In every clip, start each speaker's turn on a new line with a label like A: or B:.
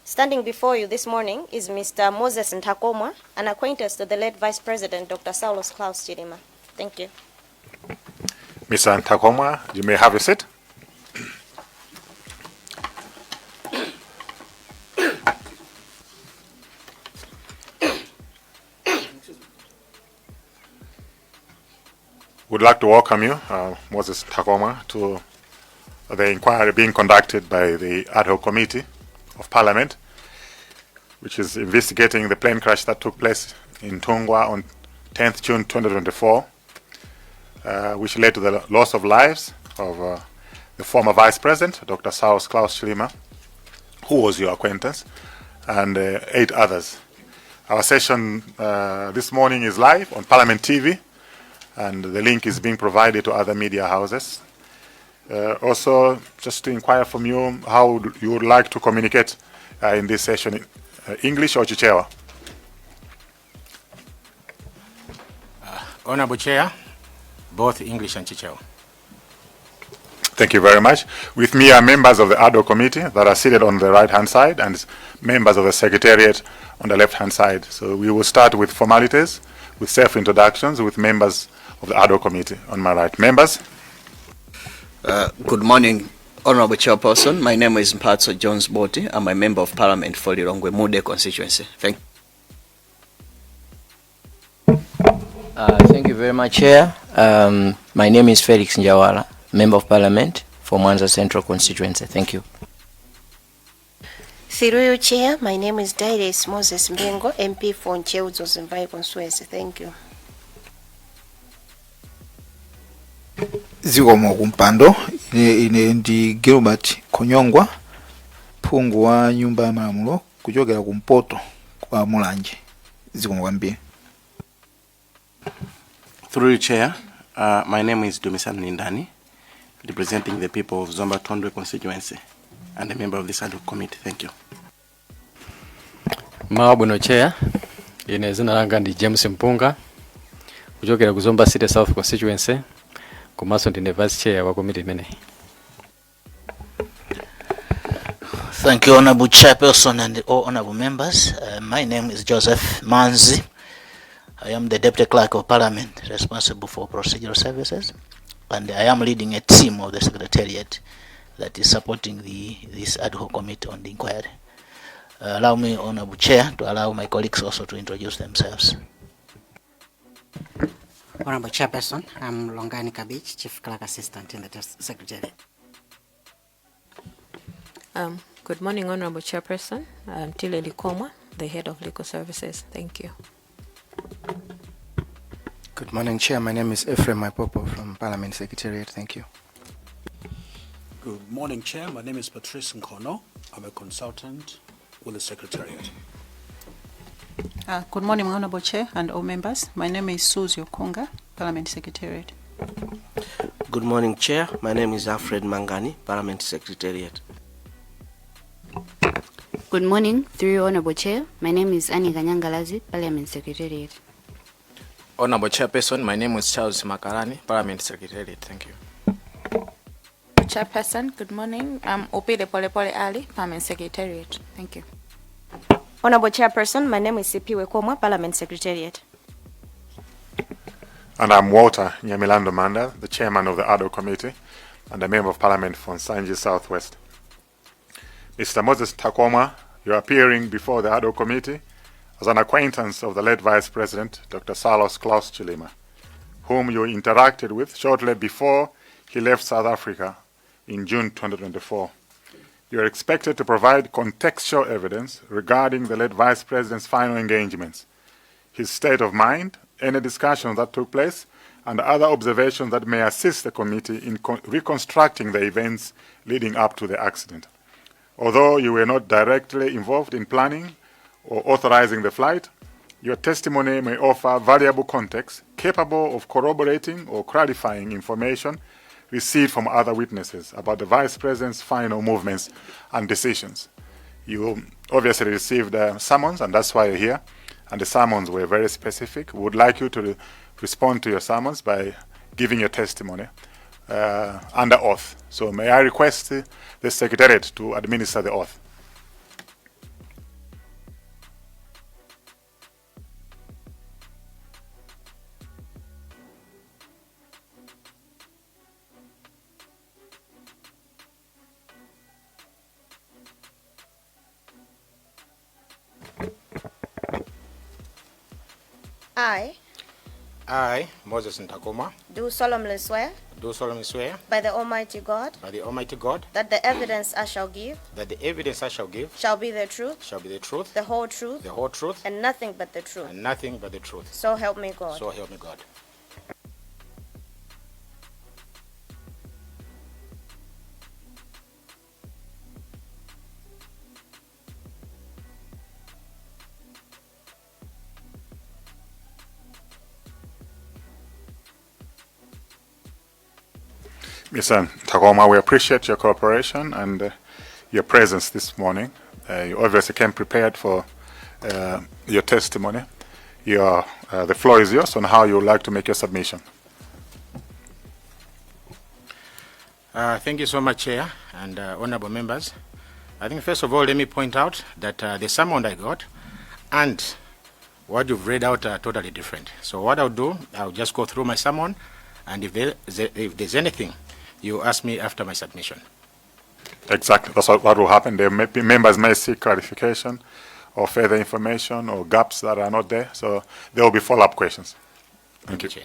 A: Standing before you this morning is Mr. Moses Ntakomwa, an acquaintance to the late Vice President Dr. Saulos Klaus Chilima. Thank you.
B: Mr. Ntakomwa, you may have a seat. Would like to welcome you, Moses Ntakomwa, to the inquiry being conducted by the Ad Hoc Committee of Parliament, which is investigating the plane crash that took place in Nthungwa on 10th June 2024, which led to the loss of lives of the former Vice President, Dr. Saulos Klaus Chilima, who was your acquaintance, and 8 others. Our session this morning is live on Parliament TV, and the link is being provided to other media houses. Also, just to inquire from you how you would like to communicate in this session, English or Chichewa?
C: Honorable Chair, both English and Chichewa.
B: Thank you very much. With me are members of the ad hoc committee that are seated on the right-hand side and members of the secretariat on the left-hand side. So we will start with formalities, with self-introductions, with members of the ad hoc committee on my right. Members?
D: Good morning, Honorable Chairperson. My name is Mpatso Jones Boti. I'm a member of Parliament for Lilongwe Mude constituency. Thank you.
E: Thank you very much, Chair. My name is Felix Njawala, Member of Parliament for Mwanza Central constituency. Thank you.
F: Through you, Chair, my name is Dairis Moses Mbengo, MP for Ntcheu Dzonzi constituency. Thank you.
G: Zikomo kumpando. Ine ndi Gilbert Khonyongwa, phungu wa nyumba ya malamulo kuchokera kumpoto kwa Mulanje. Zikomo kwambiri.
H: Through you, Chair, my name is Dumisani Lindani, representing the people of Zomba Thondwe constituency and a member of this ad hoc committee. Thank you.
I: Mawa bwino, Chair. Ine zina langa ndi James Mpunga, kuchokera ku Zomba City South constituency, komanso ndine vice chair wa committee imeneyi.
J: Thank you, Honorable Chairperson and all honorable members. My name is Joseph Manzi. I am the Deputy Clerk of Parliament responsible for procedural services, and I am leading a team of the Secretariat that is supporting this ad hoc committee on the inquiry. Allow me, Honorable Chair, to allow my colleagues also to introduce themselves.
K: Honorable Chairperson, I'm Longani Kabich, Chief Clerk Assistant in the Secretariat.
L: Good morning, Honorable Chairperson. I'm Tile Likoma, the Head of Legal Services. Thank you.
M: Good morning, Chair. My name is Ephraim Maipopo from Parliament Secretariat. Thank you.
N: Good morning, Chair. My name is Patrice Nkono. I'm a consultant with the Secretariat.
O: Good morning, Honorable Chair and all members. My name is Suzy Okunga, Parliament Secretariat.
P: Good morning, Chair. My name is Alfred Mangani, Parliament Secretariat.
Q: Good morning, through you, Honorable Chair. My name is Annie Ganyangalazi, Parliament Secretariat.
C: Honorable Chairperson, my name is Charles Makarani, Parliament Secretariat. Thank you.
R: Chairperson, good morning. I'm Opile Polepole Ali, Parliament Secretariat. Thank you.
A: Honorable Chairperson, my name is Sipiwe Komwa, Parliament Secretariat.
B: And I'm Walter Nyamilandu Manda, the Chairman of the ad hoc Committee and a Member of Parliament for Nsanje Southwest. Mr. Moses Ntakomwa, you are appearing before the ad hoc Committee as an acquaintance of the late Vice President, Dr. Saulos Klaus Chilima, whom you interacted with shortly before he left South Africa in June 2024. You are expected to provide contextual evidence regarding the late Vice President's final engagements, his state of mind, any discussions that took place, and other observations that may assist the committee in reconstructing the events leading up to the accident. Although you were not directly involved in planning or authorizing the flight, your testimony may offer valuable context capable of corroborating or clarifying information received from other witnesses about the Vice President's final movements and decisions. You obviously received a summons, and that's why you're here. And the summons were very specific. We would like you to respond to your summons by giving your testimony under oath. So may I request the Secretariat to administer the oath.
A: I
S: I, Moses Ntakoma,
A: do solemnly swear
S: do solemnly swear
A: by the Almighty God
S: by the Almighty God
A: that the evidence I shall give
S: that the evidence I shall give
A: shall be the truth,
S: shall be the truth,
A: the whole truth,
S: the whole truth,
A: and nothing but the truth.
S: and nothing but the truth.
A: So help me God.
S: So help me God.
B: Mr. Ntakoma, we appreciate your cooperation and your presence this morning. You obviously came prepared for your testimony. The floor is yours on how you would like to make your submission.
S: Thank you so much, Chair and honorable members. I think first of all, let me point out that the summon I got and what you've read out are totally different. So what I'll do, I'll just go through my summon, and if there's anything, you ask me after my submission.
B: Exactly. That's what will happen. There may be members may seek clarification or further information or gaps that are not there. So there will be follow-up questions. Thank you.
S: Chair.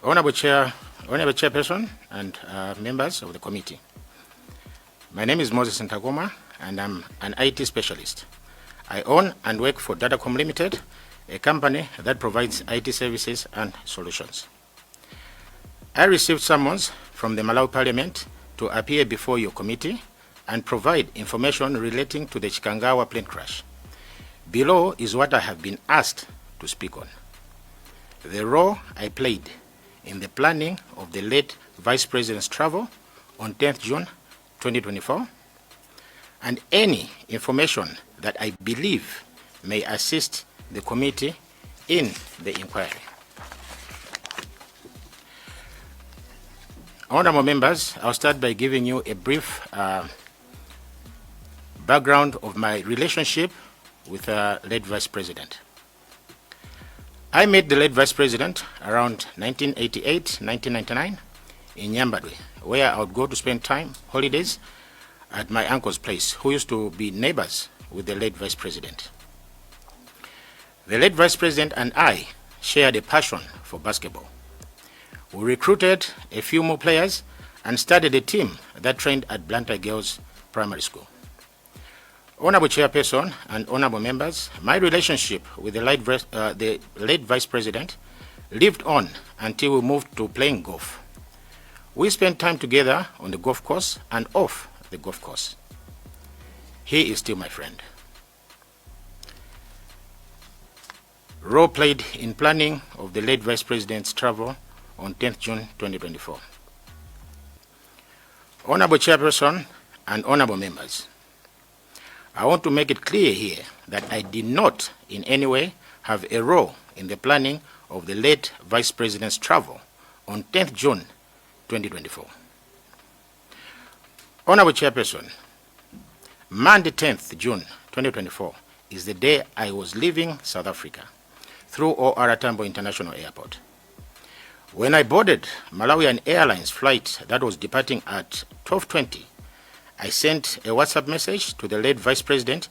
S: Honorable Chair, Honorable Chairperson, and members of the committee. My name is Moses Ntakoma, and I'm an IT specialist. I own and work for Datacom Limited, a company that provides IT services and solutions. I received summons from the Malawi Parliament to appear before your committee and provide information relating to the Chikangawa plane crash. Below is what I have been asked to speak on: the role I played in the planning of the late Vice President's travel on 10th June 2024, and any information that I believe may assist the committee in the inquiry. Honorable members, I'll start by giving you a brief background of my relationship with late Vice President. I met the late Vice President around 1988, 1999 in Nyambadwe, where I would go to spend time, holidays, at my uncle's place, who used to be neighbors with the late Vice President. The late Vice President and I shared a passion for basketball. We recruited a few more players and started a team that trained at Blantyre Girls Primary School. Honorable Chairperson and honorable members, my relationship with the late Vice President lived on until we moved to playing golf. We spent time together on the golf course and off the golf course. He is still my friend. Role played in planning of the late Vice President's travel on 10th June 2024. Honorable Chairperson and honorable members, I want to make it clear here that I did not in any way have a role in the planning of the late Vice President's travel on 10th June 2024. Honorable Chairperson, Monday 10th June 2024 is the day I was leaving South Africa through OR Tambo International Airport. When I boarded Malawian Airlines flight that was departing at 12:20, I sent a WhatsApp message to the late Vice President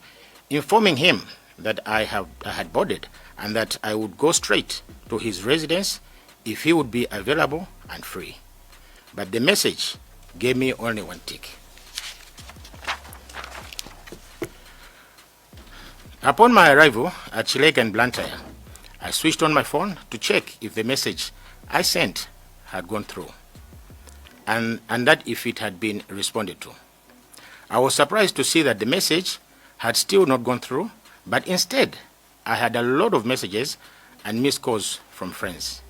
S: informing him that I had boarded and that I would go straight to his residence if he would be available and free. But the message gave me only one tick. Upon my arrival at Chileka and Blantyre, I switched on my phone to check if the message I sent had gone through and that if it had been responded to. I was surprised to see that the message had still not gone through, but instead I had a lot of messages and missed calls from friends.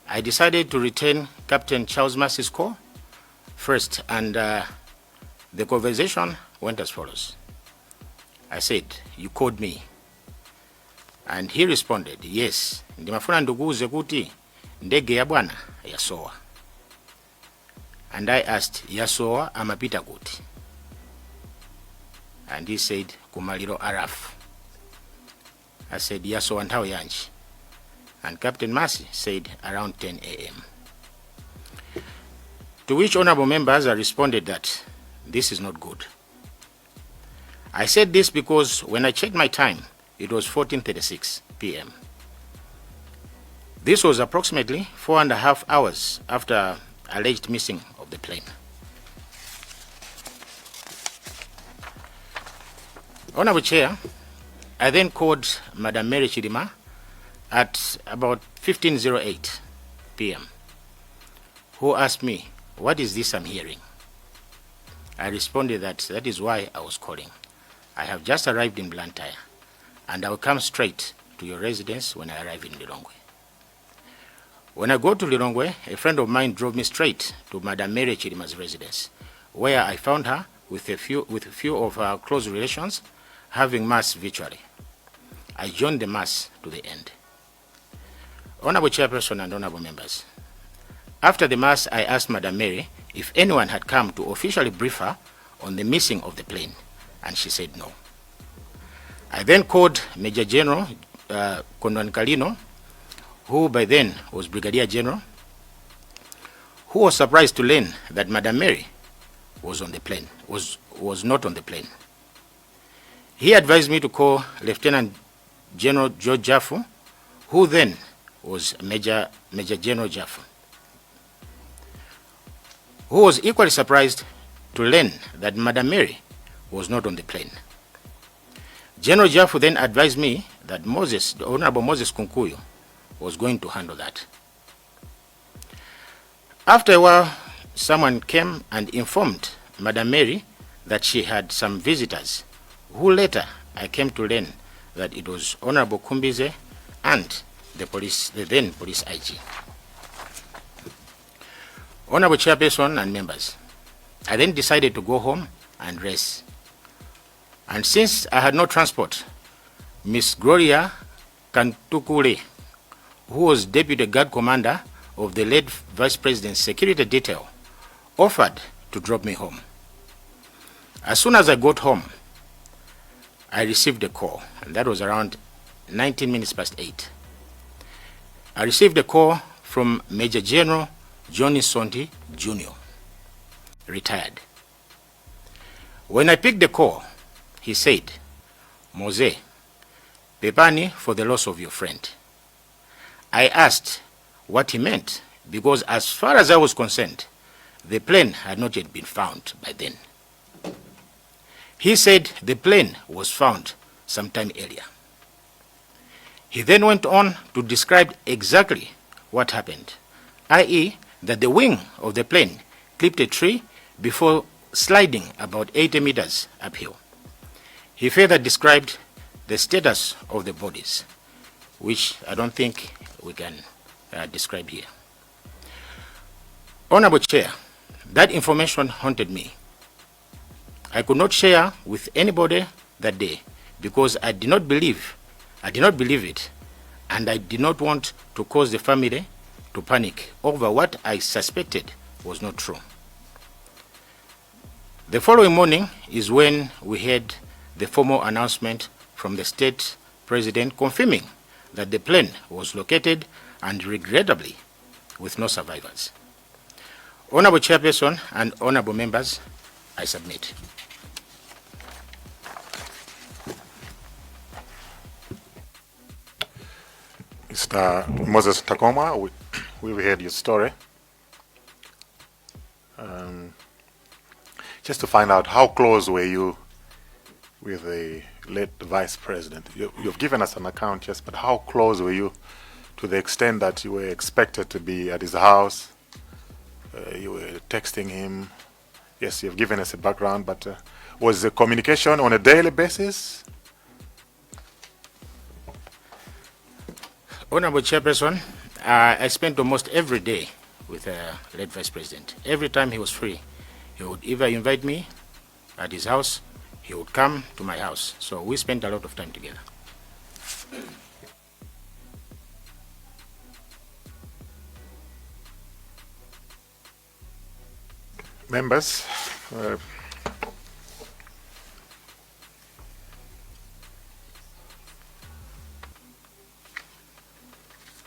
S: I decided to return Captain Charles Massey's call first, and the conversation went as follows. I said, "You called me?" And he responded, "Yes, ndimafuna ndikuuze kuti ndege ya bwana yasowa." And I asked, "Yasowa, amapita kuti?" And he said, "Kumaliro a Ralph." I said, "Yasowa nthawi yanji?" And Captain Massey said, "Around 10 a.m." To which, honorable members, I responded that this is not good. I said this because when I checked my time, it was 14:36 p.m. This was approximately 4.5 hours after alleged missing of the plane. Honorable Chair, I then called Madam Mary Chilima at about 15:08 p.m., who asked me, "What is this I'm hearing?" I responded that that is why I was calling. I have just arrived in Blantyre, and I will come straight to your residence when I arrive in Lilongwe. When I go to Lilongwe, a friend of mine drove me straight to Madam Mary Chilima's residence, where I found her with a few of her close relations having mass virtually. I joined the mass to the end. Honorable Chairperson and honorable members, after the mass, I asked Madam Mary if anyone had come to officially brief her on the missing of the plane, and she said no. I then called Major General Kondwani Kalino, who by then was Brigadier General, who was surprised to learn that Madam Mary was on the plane, was not on the plane. He advised me to call Lieutenant General George Jaffu, who then was Major General Jaffu, who was equally surprised to learn that Madam Mary was not on the plane. General Jaffu then advised me that Moses, the Honorable Moses Kunkuyu, was going to handle that. After a while, someone came and informed Madam Mary that she had some visitors, who later I came to learn that it was Honorable Khumbize and the police, the then police IG. Honorable Chairperson and members, I then decided to go home and rest. And since I had no transport, Miss Gloria Kantukule, who was deputy guard commander of the late Vice President's security detail, offered to drop me home. As soon as I got home, I received a call, and that was around 19 minutes past 8. I received a call from Major General Johnny Sonti Jr., retired. When I picked the call, he said, "Mose, pepani for the loss of your friend." I asked what he meant because, as far as I was concerned, the plane had not yet been found by then. He said the plane was found some time earlier. He then went on to describe exactly what happened, i.e., that the wing of the plane clipped a tree before sliding about 80 meters uphill. He further described the status of the bodies, which I don't think we can describe here. Honorable Chair, that information haunted me. I could not share with anybody that day because I did not believe it, and I did not want to cause the family to panic over what I suspected was not true. The following morning is when we had the formal announcement from the state president confirming that the plane was located and, regrettably, with no survivors. Honorable Chairperson and honorable members, I submit.
B: Mr. Moses Ntakomwa, we've heard your story. Just to find out, how close were you with the late Vice President? You've given us an account, yes, but how close were you to the extent that you were expected to be at his house? You were texting him. Yes, you've given us a background, but was the communication on a daily basis?
S: Honorable Chairperson, I spent almost every day with late Vice President. Every time he was free, he would either invite me at his house, he would come to my house. So we spent a lot of time together.
B: Members,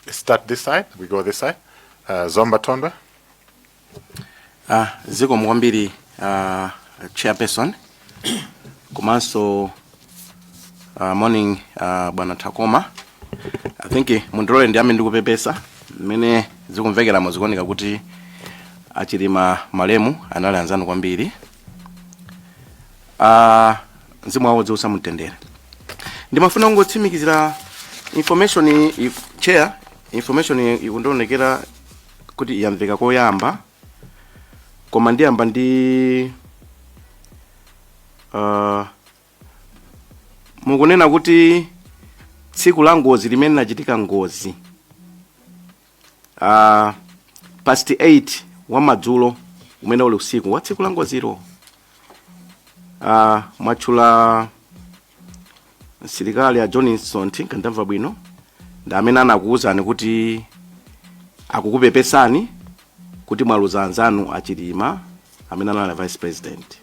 B: let's start this side. We go this side. Zomba Thondwe.
H: Zikomo kwambiri, chairperson, komanso Morning, bwana Takoma. I think mundilole ndiyambe ndikupepesa. Mmene zikumvekeramo zikuoneka kuti aChilima malemu anali anzanu kwambiri. Mzimu wawo uziusa mtendere. Ndimafuna kungotsimikizira information chair, information ikundionekera kuti yamveka koyamba, koma ndiyamba ndi mukunena kuti tsiku la ngozi limene linachitika ngozi, past 8 wa madzulo umene uli usiku wa tsiku la ngozilo, mwatchula msilikali a Johnson, ndamva bwino, ndi amene anakuwuzani kuti akukupepesani kuti mwaluza anzanu aChilima amene anali vice president.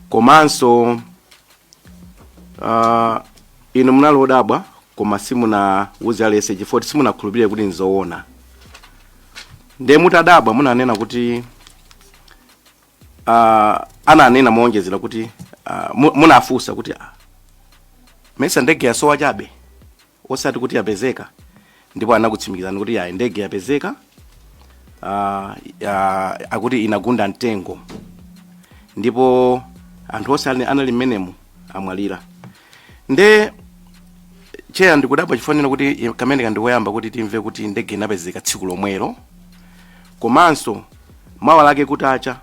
H: Komanso inu munali odabwa koma simunawuze aliyense chifukwa simunakhulupirire kuti nzoona. Ndiye mutadabwa munanena kuti ananena moonjezera kuti munafunsa kuti mesa ndege yasowa chabe osati kuti yapezeka, ndipo anakutsimikizani kuti yayi, ndege yapezeka, akuti inagunda mtengo ndipo anthu onse anali mmenemo amwalira. Nde chair, ndikudabwa chifanira kuti kamene ndikoyamba kuti timve kuti ndege inapezeka tsiku lomwelo, komanso mawa lake kutacha,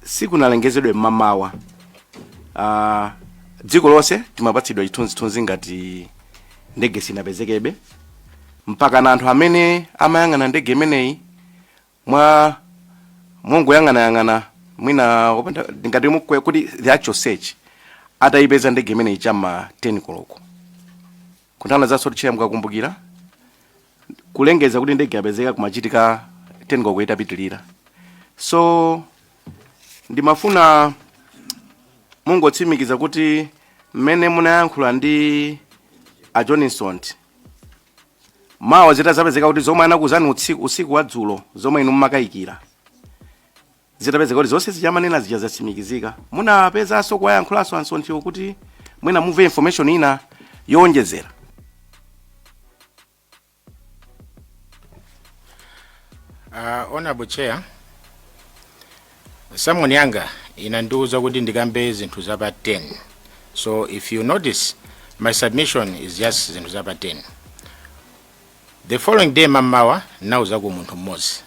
H: sikunalengezedwe mmamawa. Dziko lonse timapatsidwa chithunzithunzi ngati ndege sinapezekebe, mpaka na anthu amene amayang'ana ndege imeneyi mwa mongoyang'anayang'ana mwina opanda ngati kuti the actual search, atayipeza ndege imeneyi chamma 10 koloko. Kunthana zaso, chair, mukakumbukira kulengeza kuti ndege yapezeka kumachitika 10 koloko itapitilira. So ndimafuna mungotsimikiza kuti mmene munayankhula ndi a Johnson, mawa zitazapezeka kuti zomwe anakuuzani usiku wa dzulo, zomwe inu mumakayikira, zitapezeka kuti zonse zichamanena zija zatsimikizika, munapezanso kuwayankhulanso aNsonthiwo kuti mwina mumve information ina yowonjezera?
S: Honorable Chair, summon yanga inandiuza kuti ndikambe zinthu zapa 10. So if you notice, my submission is just zinthu zapa 10. The following day mamawa nauza ku munthu mmodzi,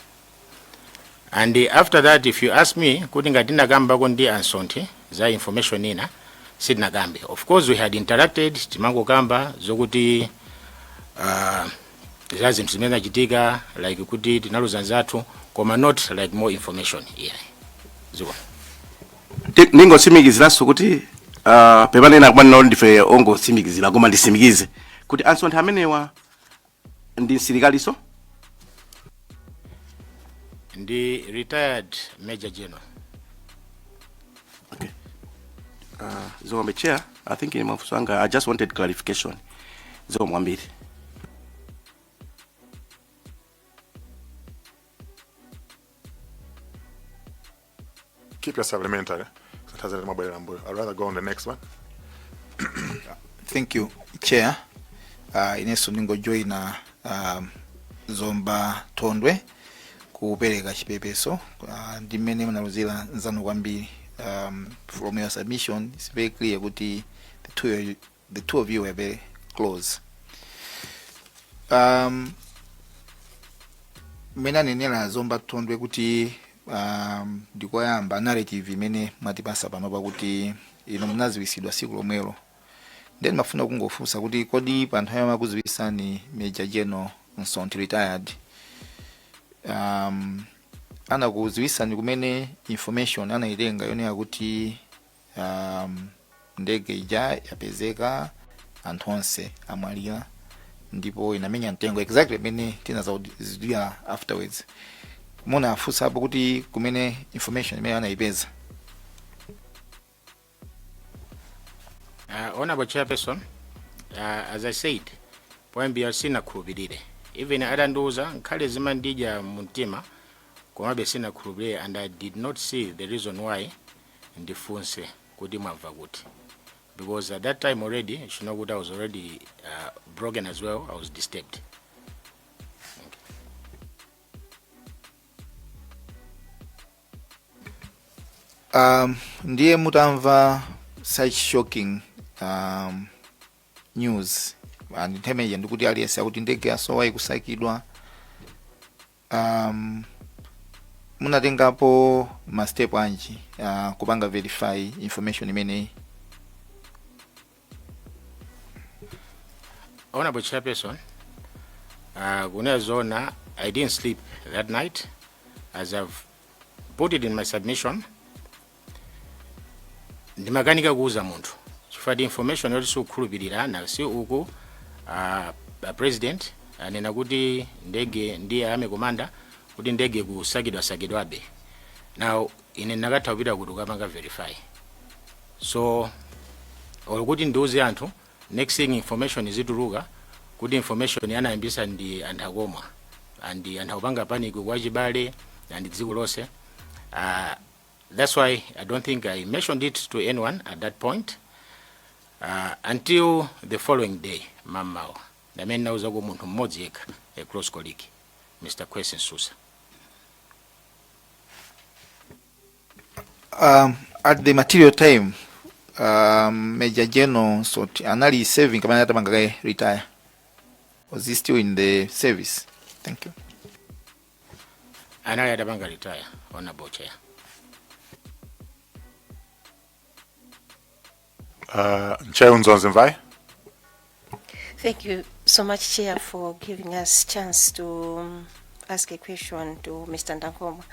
S: and after that, if you ask me kuti ngati ndinakambako ndi aNsonthi za information ina, sitinakambe. Of course we had interacted, timangokamba zokuti za zinthu zimene zinachitika, like kuti tinaluza nzathu, koma not like more information, yeah. Ziko.
H: Ndingotsimikiziranso kuti pepanena kumanena kuti ndife ongotsimikizira, koma nditsimikize kuti aNsonthi amenewa ndi msilikaliso?
S: Ndi retired major general.
H: Okay. Zikomo chair, I think in mafunso anga I just wanted clarification. Zikomo kwambiri.
B: Keep your supplementary. Satazali mabwerera mbuyo. I'd rather go on the next one.
G: Thank you, Chair. Inenso ndingojoyina Zomba Thondwe kupereka chipepeso ndi mmene munaluzira nzanu kwambiri. From your submission, it's very clear kuti the two of you were very close. Mmene anenera Zomba Thondwe kuti ndikoyamba narrative imene mwatipasa pano pakuti inu munaziwisidwa siku lomwelo, then mafuna kungofunsa kuti kodi pa nthawi yomwe akuziwisani Major General Msonthi retired, anakuziwisani kumene information anayitenga yonena kuti ndege ija yapezeka, anthu onse amwalira ndipo inamenya mtengo, exactly imene tinazazidziwa afterwards? Munafunsapo kuti kumene information imene anayipeza?
S: Honorable Chairperson, as I said poyambira, sinakhulupirire. Even atandiuza, nkhale zimandidya mumtima, komabe sinakhulupirire, and I did not see the reason why ndifunse kuti mwamva kuti. Because at that time already, you should know what, I was already broken as well. I was disturbed.
G: Ndiye mutamva such shocking news and nthawi imeneyi ndikuti aliyense akuti ndege yasowa, ikusakidwa, munatengapo ma step anji kupanga verify information imeneyi?
S: Honorable Chairperson, kunena zoona, I didn't sleep that night. As I've put it in my submission, ndimakanika kuuza munthu chifukwa ndi information yoti sikukhulupirira na si uku president anena kuti ndege ndi army commander kuti ndege kusakidwa sakidwabe. Now ine ndakatha kupita kuti ukapanga verify, so or kuti ndiuze anthu, next thing information izituluka kuti information anayambisa ndi anthu akomwa and anthu akupanga panic kwa chibale and dziko lonse. That's why I don't think I mentioned it to anyone at that point until the following day mamawa, ndamene nauzako munthu mmodzi yekha, a close colleague, Mr. Kwesi Nsusa.
G: At the material time, Major General Msonthi anali serving kapena atapanga kale retire? Was he still in the service? Thank you.
S: Anali atapanga retire, Honorable Chair.
B: Ntcheu Dzonzi Mvai.
F: Thank you so much, Chair, for giving us chance to ask a question to Mr. Ntakomwa.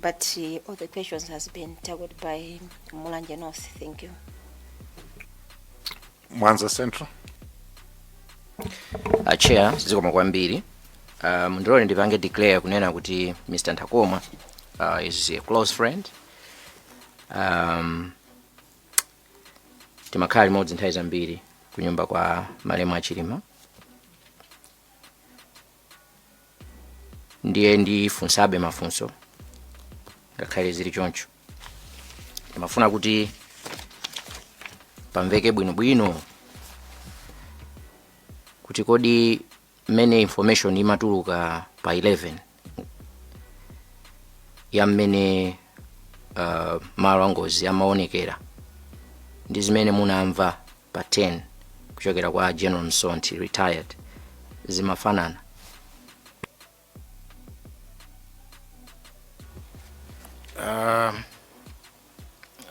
F: But all the questions has been tackled by Mulanje North. Thank you.
B: Mwanza Central.
E: Chair, zikomo kwambiri. Mundilole ndipange declare kunena kuti Mr. Ntakomwa is a close friend. Timakhala limodzi nthawi zambiri kunyumba kwa malemu Achilima, ndiye ndifunsabe mafunso ngakhale zili choncho. Ndimafuna kuti pamveke bwinobwino kuti kodi mmene information imatuluka pa 11 ya mmene malo angozi amaonekera ndi zimene munamva pa 10 kuchokera kwa General Msonthi retired zimafanana?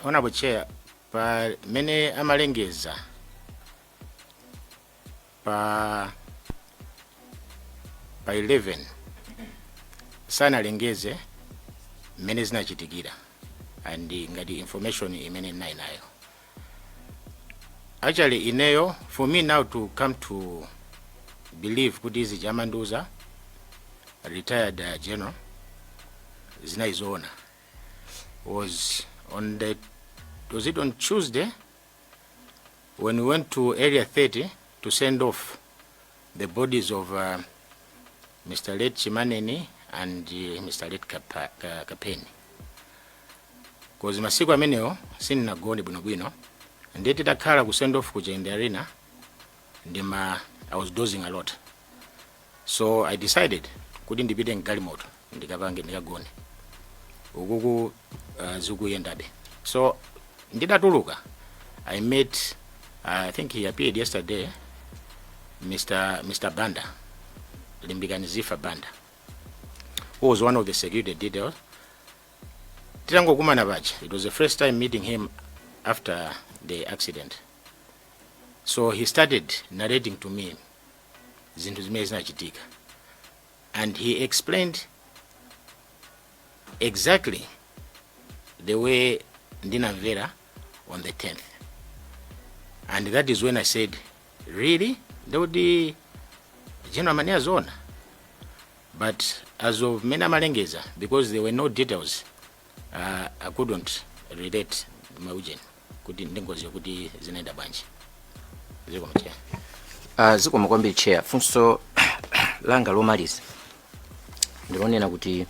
S: Honorable Chair, pamene amalengeza pa 11, sanalengeze mmene zinachitikira, and ngati information imene ndinali nayo, actually ineyo, for me now to come to believe kuti izi amandiuza retired general zinali zoona was on the was it on Tuesday when we went to Area 30 to send off the bodies of Mr. Late Chimaneni and Mr. Late Kapeni. 'Cause masiku amenewo sindinagone bwinobwino, ndiye titakhala ku send off kuja in the arena, ndima I was dozing a lot, so I decided kuti ndipite mgalimoto ndikapange ndikagone ukuku zikuyendabe. So ndidatuluka, I met, I think he appeared yesterday, Mr. Banda, Limbikani Zifa Banda, who was one of the security details. Titangokumana paja, it was the first time meeting him after the accident, so he started narrating to me zinthu zimene zinachitika, and he explained exactly the way ndinamvera on the 10th, and that is when I said, "Really?" Ndikuti General amanena zoona. But as of mene amalengeza, because there were no details, I couldn't relate maujeni kuti ndingozi kuti zinaenda bwanji. Zikomo, Chair.
E: Zikomo kwambiri, Chair. Funso langa lomaliza ndilonena kuti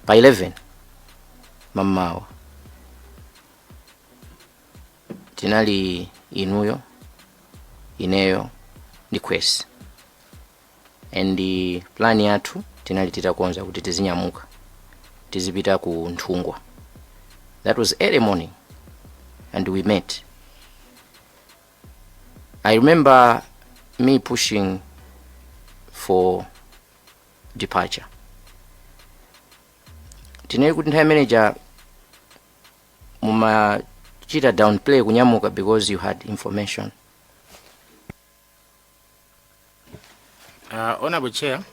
E: pa 11 mammawa Tinali inuyo, ineyo ndi Kwesi, and plan yathu tinali titakonza kuti tizinyamuka tizipita ku Nthungwa. That was early morning and we met. I remember me pushing for departure. Tinali kuti nthawi imeneja mumachita downplay kunyamuka because you had information.
S: Honorable Chair,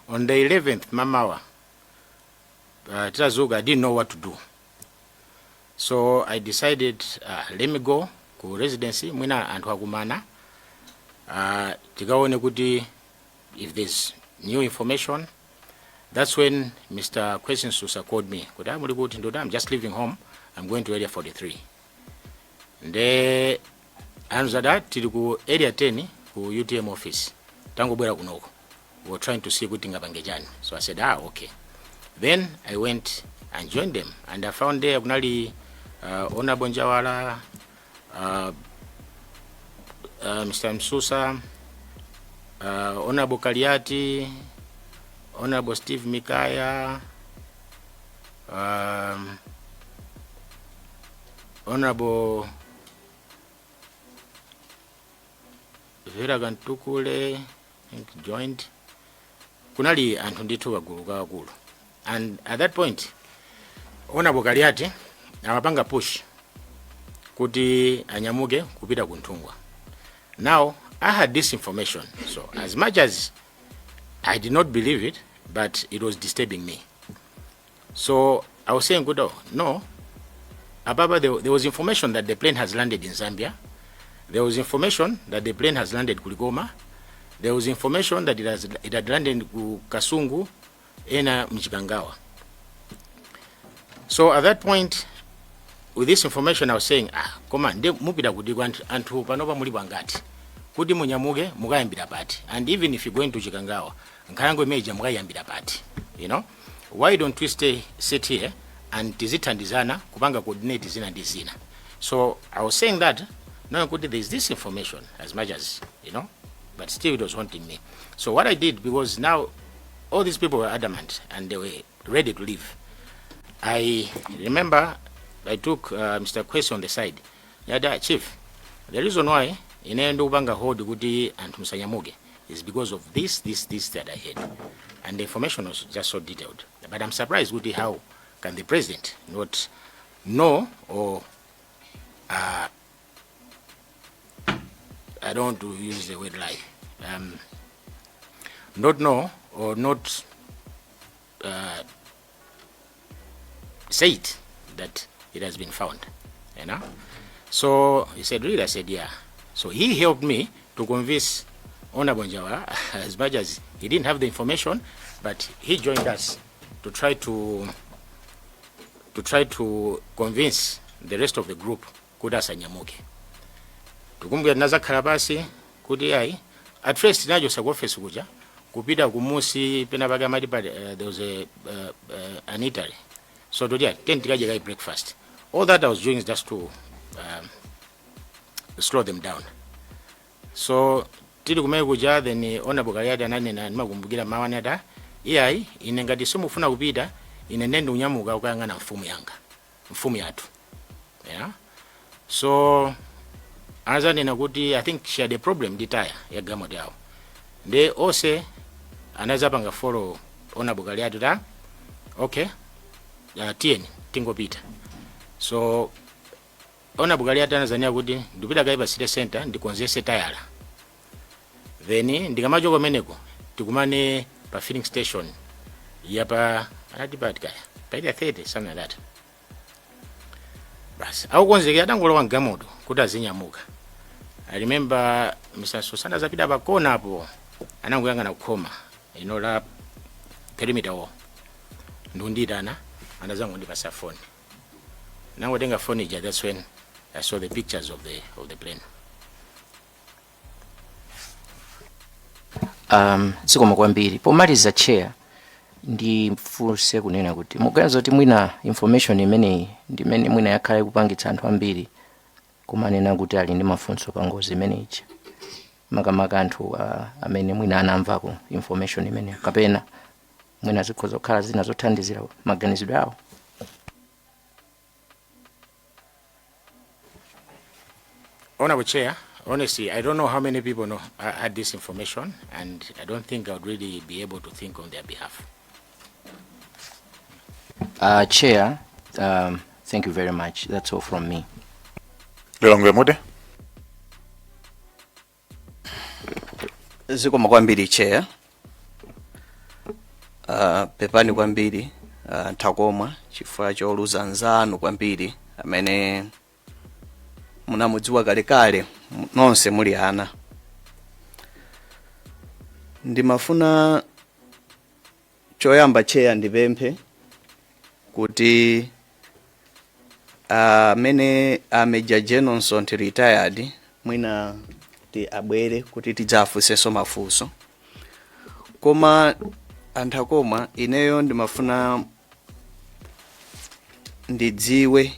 S: on the 11th mamawa, titazuka, I didn't know what to do. So I decided, let me go ku residency, mwina anthu akumana, tikaone kuti if there's new information. That's when Mr. Kwesi Msusa called me. Kuti, "Ah, muli kuti?" Ndoti, "I'm just leaving home. I'm going to Area 43." Nde anzada tili ku Area 10 ku UTM office. Tangobwera kunoko. We were trying to see kuti ngapange chani. So I said, "Ah, okay." Then I went and joined them and I found there kunali Honorable Njawala, Mr. Msusa, Honorable Kaliati, Honorable Steve Mikaya, Honorable Vera Gantukule, I think joined. Kunali anthu ndithu kagulu kakakulu. And at that point, Honorable Kaliati amapanga push kuti anyamuke kupita ku Nthungwa. Now, I had this information, so as much as I did not believe it, but it was disturbing me. So I was saying, good, oh, no, Ababa, there was information that the plane has landed in Zambia. There was information that the plane has landed Kulikoma. There was information that it had landed ku Kasungu, ena m'Chikangawa. So at that point, with this information, I was saying, "Ah, koma nde mupita kuti kwa anthu, anthu panopa muli bwangati kuti munyamuke mukayambira pati? And even if you going to Chikangawa, nkhalango imeja mukayambira pati? Why don't we stay, sit here and tizithandizana kupanga coordinate zina ndi zina?" So I was saying that knowing kuti there is this information, as much as you know, but still it was haunting me. So what I did, because now all these people were adamant and they were ready to leave, I remember I took Mr. Kwesi on the side. Yada, "Chief, the reason why ine ndikupanga hold kuti anthu musanyamuke is because of this, this, this that I had." And the information was just so detailed. "But I'm surprised kuti how can the president not know or I don't want to use the word lie. Not know or not say it that it has been found." So he said, "Really?" I said, "Yeah." So he helped me to convince Honorable Njawala, as much as he didn't have the information, but he joined us to try to convince the rest of the group kuti asanyamuke. Tikumbukira tinazakhala pasi kuti ayi, at first tinachosa ku office kuja kupita kumusi pena pake amati pali there was a an eatery, so toti ten tikadye kayi breakfast. All that I was doing is just to slow them down. So tili kumene kuja, then Honorable Kaliati ananena, ndimakumbukira mawu anati, "Iyayi, ine ngati simufuna kupita, ine ndiye ndikunyamuka kukayang'ana mfumu yanga, mfumu yathu." Yeah, so anazanena kuti I think she had a problem ndi taya ya galimoto yawo, nde onse anazapanga follow Honorable Kaliati ta, "Okay, tiyeni tingopita." So Honorable Kaliati anazanena kuti, "Ndipita kayi pa city center ndikonzese tayala, then ndikamachoka kumeneko tikumane pa filling station yapa," anati pati kaya, pa Area 30, something like that. Basi, akukonzekera atangolowa mgalimoto kuti azinyamuka, I remember Mr. Susana zapita pakona apo, anangoyang'ana kukhoma ino la perimeter wall ndikundiyitana, anazangondipasa phone, nangotenga phone ija. That's when I saw the pictures of the plane.
E: Zikomo kwambiri. Pomaliza, Chair, ndifunse kunena kuti muganiza kuti mwina information imeneyi ndimene mwina yakhala ikupangitsa anthu ambiri Kumanena kuti ali ndi mafunso pa ngozi imeneyi, makamaka anthu amene mwina anamvako information imeneyo, kapena mwina zikhoza kukhala zina zothandizira maganizidwe awo.
S: Honorable Chair, honestly, I don't know how many people had this information, and I don't think I would really be able to think on their behalf.
E: Chair, thank you very much. That's all from me.
B: Lilongwe Mude.
D: Zikomo kwambiri, Chair. Pepani kwambiri, Ntakomwa, chifukwa choluza nzanu kwambiri amene munamudziwa kalekale nonse muli ana. Ndimafuna choyamba, Chair, ndipemphe kuti amene a Major General Nsonthi retired mwina ti abwere kuti tidzafunsenso mafunso. Koma a Ntakomwa, ineyo ndimafuna ndidziwe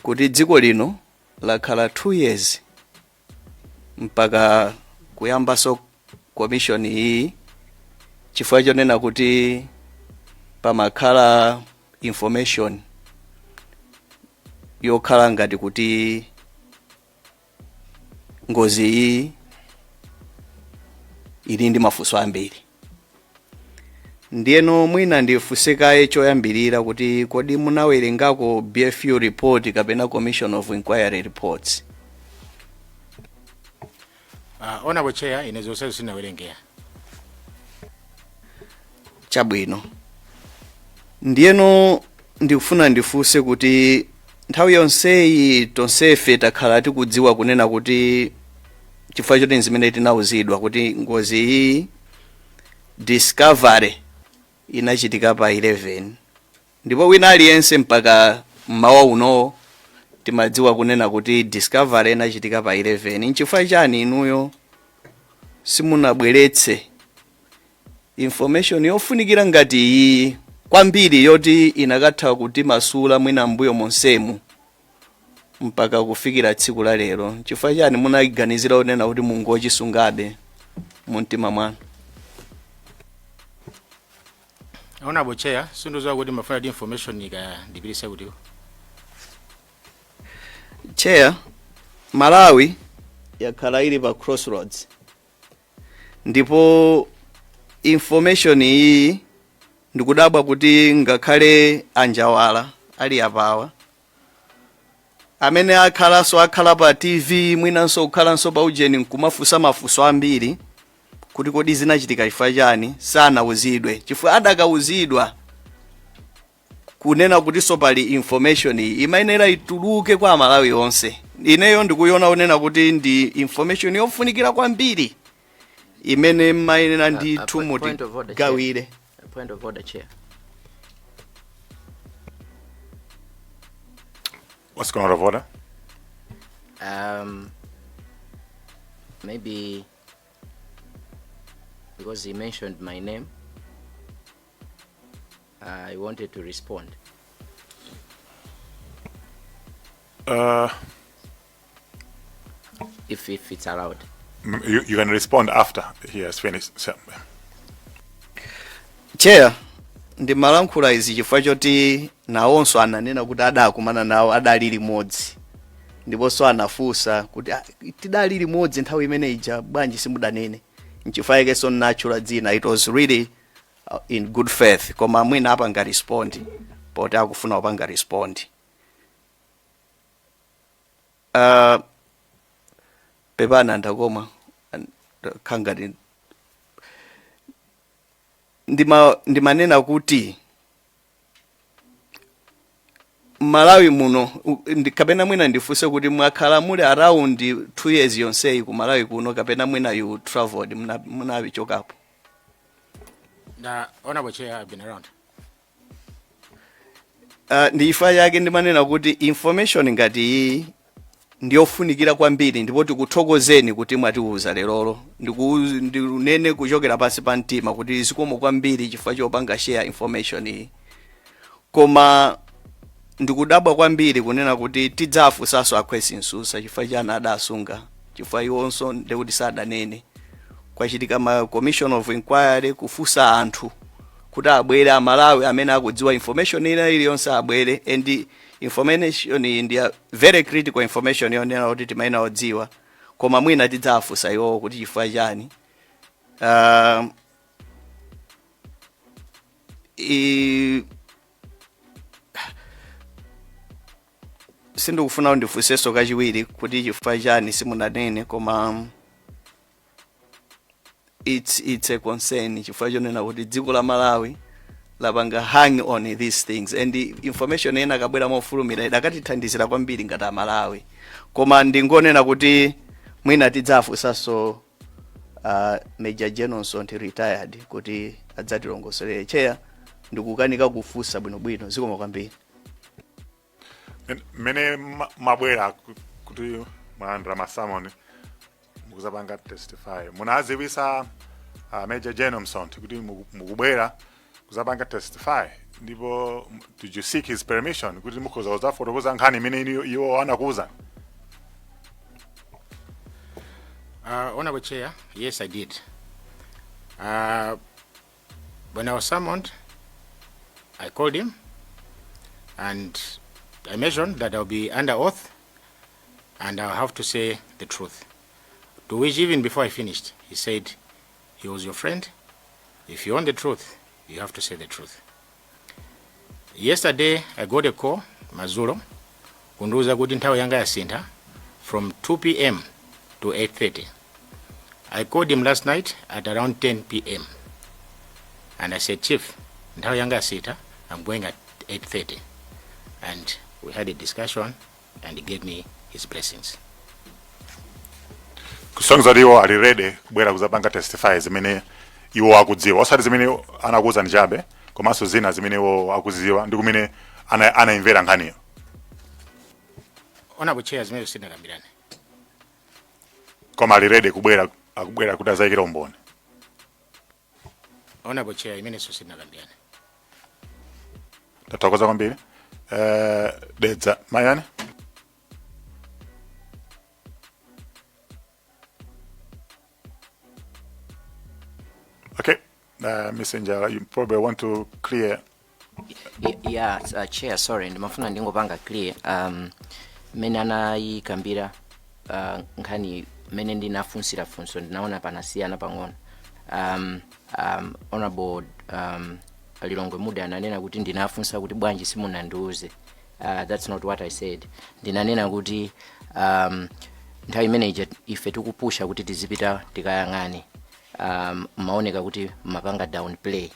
D: kuti dziko lino lakhala 2 years mpaka kuyambaso commission iyi, chifukwa chonena kuti pamakhala information yokhala ngati kuti ngozi iyi ili ndi mafunso ambiri. Ndiyeno mwina ndifunse kaye choyambirira kuti kodi munawerengako BFU report kapena Commission of Inquiry reports?
S: Honorable Chair, ine zonse sinawerengera.
D: Chabwino. Ndiyeno ndikufuna ndifunse kuti nthawi yonseyi tonsefe takhala tikudziwa kunena kuti, chifukwa choti zimene tinauzidwa kuti ngozi iyi discovery inachitika pa 11, ndipo wina aliyense mpaka mmawa uno timadziwa kunena kuti discovery inachitika pa 11, nchifukwa chani inuyo simunabweretse information yofunikira ngati iyi kwambiri, yoti inakatha kuti masula mwina mbuyo monsemu mpaka kufikira tsiku la lero? Chifukwa chani munaganizira kunena kuti mungochisungabe mu mtima mwanu?
S: Honorable Chair, sindidziwa kuti mafuna kuti information ika ndipitise kutiko.
D: Chair, Malawi yakhala ili pa crossroads, ndipo information iyi ndikudabwa kuti ngakhale anjawala ali apawa, amene akhalanso akhala pa TV, mwinanso kukhalanso pa ujeni, nkumafunsa mafunso ambiri kuti kodi zinachitika chifukwa chani, sanauzidwe. Chifukwa adakauzidwa kunena kutinso pali information iyi, imayenera ituluke kwa Amalawi onse. Ineyo ndikuiona kunena kuti ndi information yofunikira kwambiri imene mmayenera ndithu
E: Point of order, Chair.
D: mutigawire.
E: Point of order, Chair.
B: What's going out of order?
E: Maybe because he mentioned my name, I wanted to respond. If it's allowed.
B: You can respond after he has finished. So,
D: Chair, ndimalankhula izi chifukwa choti nawonso ananena kuti adakumana nawo, adali limodzi, ndiponso anafunsa kuti, "Ah, tidali limodzi nthawi imene ija, bwanji simudanene?" Nchifukwa chakenso natchula dzina. It was really in good faith, koma mwina apanga respond poti akufuna kupanga respond. Pepana ndakoma khangati ndimanena kuti Malawi muno kapena mwina ndifunse kuti mwakhala muli around 2 years yonseyi ku Malawi kuno, kapena mwina you traveled, munachokapo?
S: Na Honorable Chair, I've been around.
D: Ndi chifukwa chake ndimanena kuti information ngati iyi ndiyofunikira kwambiri, ndipo tikuthokozeni kuti mwatiuza lerolo. Ndinene kuchokera pansi pa mtima kuti zikomo kwambiri chifukwa chopanga share information iyi. Koma Ndikudabwa kwambiri kunena kuti tidzafunsanso a Kwesi Msusa chifukwa chani adasunga, chifukwa iwonso ndekuti sadanene. Kwachitika ma commission of inquiry kufunsa anthu kuti abwere, Amalawi amene akudziwa information ina iliyonse abwere, and information iyi ndi ya very critical information yonena kuti timayenera kudziwa, koma mwina tidzafunsa iwowo kuti chifukwa chani. Sindikufuna kuti ndifunsenso kachiwiri kuti chifukwa chani simunanene, koma it's a concern chifukwa chonena kuti dziko la Malawi lapanga hang on these things, and information ena kabwera mofulumira idakatithandizira kwambiri ngati Amalawi. Koma ndingonena kuti mwina tidzafunsanso Major General Msonthi retired kuti adzatilongosolere. Chair, ndikukanika kufunsa bwinobwino. Zikomo kwambiri.
B: Mmene mabwera kuti mwalandira ma summon mukuzapanga testify, munaziwisa Major General Msonthi kuti mukubwera kuzapanga testify? Ndipo did you seek his permission kuti mukhoza kuzafotokoza nkhani imene iwo anakuwuzani?
S: Honorable Chair, yes, I did. When I was summoned, I called him and I mentioned that I'll be under oath and I'll have to say the truth. To which, even before I finished, he said, he was your friend. If you want the truth, you have to say the truth. Yesterday, I got a call, madzulo, kundiuza kuti nthawi yanga yasintha from 2 p.m. to 8:30. I called him last night at around 10 p.m. And I said, "Chief, nthawi yanga yasintha, I'm going at 8:30." And we had a discussion and he gave me his blessings.
B: Kusonyeza kuti iwo ali ready kubwera kuzapanga testify zimene iwo akudziwa, osati zimene anakuwuzani chabe, komanso zina zimene iwo akuziwa ndi kumene anayimvera nkhaniyo.
S: Honorable Chair, zimene sitinakambirane.
B: Koma ali ready kubwera, akubwera kuti azayikira umboni.
S: Honorable Chair, imenenso sitinakambirane.
B: Tathokoza kwambiri. Dedza Mayani. Okay, Mr. Njala, you probably want to clear.
E: Yeah, Chair, sorry, ndimafuna ndingopanga clear mmene anayikambira nkhani. Mmene ndinafunsira funso, ndinaona panasiyana pang'ono. Honorable Lilongwe Mude ananena kuti ndinafunsa kuti bwanji simunandiuze. That's not what I said. Ndinanena kuti nthawi imeneyi ife tikupusha kuti tizipita tikayang'ane, maoneka kuti mapanga downplay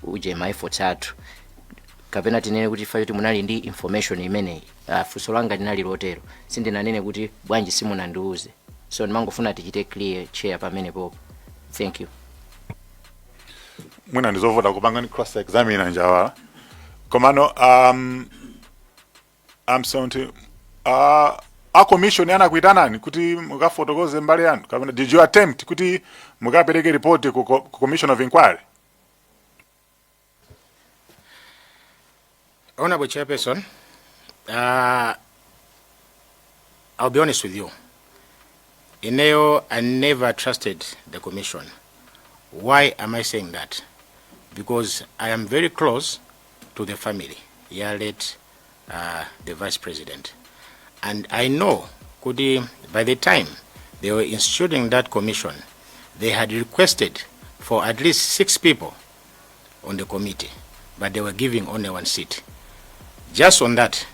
E: uje ma efforts athu, kapena tinene kuti ifa kuti munali ndi information imeneyi. Funso langa linali lotero, sindinanene kuti bwanji simunandiuze. So ndimangofuna tichite clear, Chair, pamenepopo. Thank you.
B: Mwina ndizovuta kupanga ni cross examine Njawala, komano a Msonthi, a commission anakuitanani kuti mukafotokoze mbali yanu, kapena did you attempt kuti mukapereke report ku commission of inquiry?
S: Honorable Chairperson, I'll be honest with you. Ineyo, I never trusted the commission. Why am I saying that? Because I am very close to the family, yeah, late the Vice President. And I know, kuti, by the time they were instituting that commission, they had requested for at least six people on the committee, but they were giving only one seat. Just on that,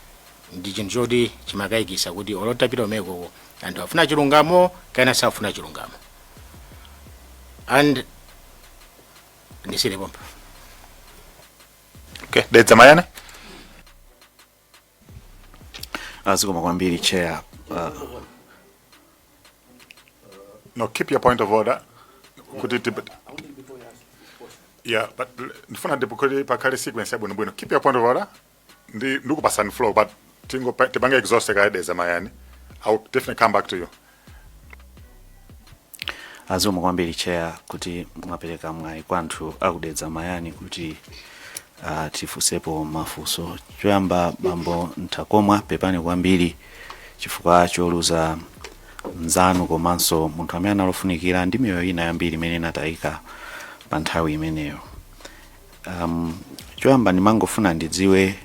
S: ndi chinthu choti chimakayikisa kuti olotapita umekoko anthu afuna chilungamo kana safuna chilungamo, and ndisire pompa.
B: Okay, Dedza Mayani.
H: Zikomo kwambiri, Chair.
B: No, keep your point of order kuti yeah, but ndifuna ndipukuli pakhale sequence yabwinobwino. Keep your point of order, ndi ndikupasani floor, but tingo tipange exhaust kaye Dedza Mayani. I will definitely come back to you.
H: Zikomo kwambiri, Chair, kuti mwapereka mwayi kwa anthu aku Dedza Mayani kuti
D: Tifunsepo mafunso. Choyamba, bambo Ntakomwa, pepani kwambiri chifukwa choluza mnzanu komanso munthu amene analofunikira ndi miyoyo ina yambiri imene inatayika pa nthawi imeneyo. Choyamba ndimangofuna ndidziwe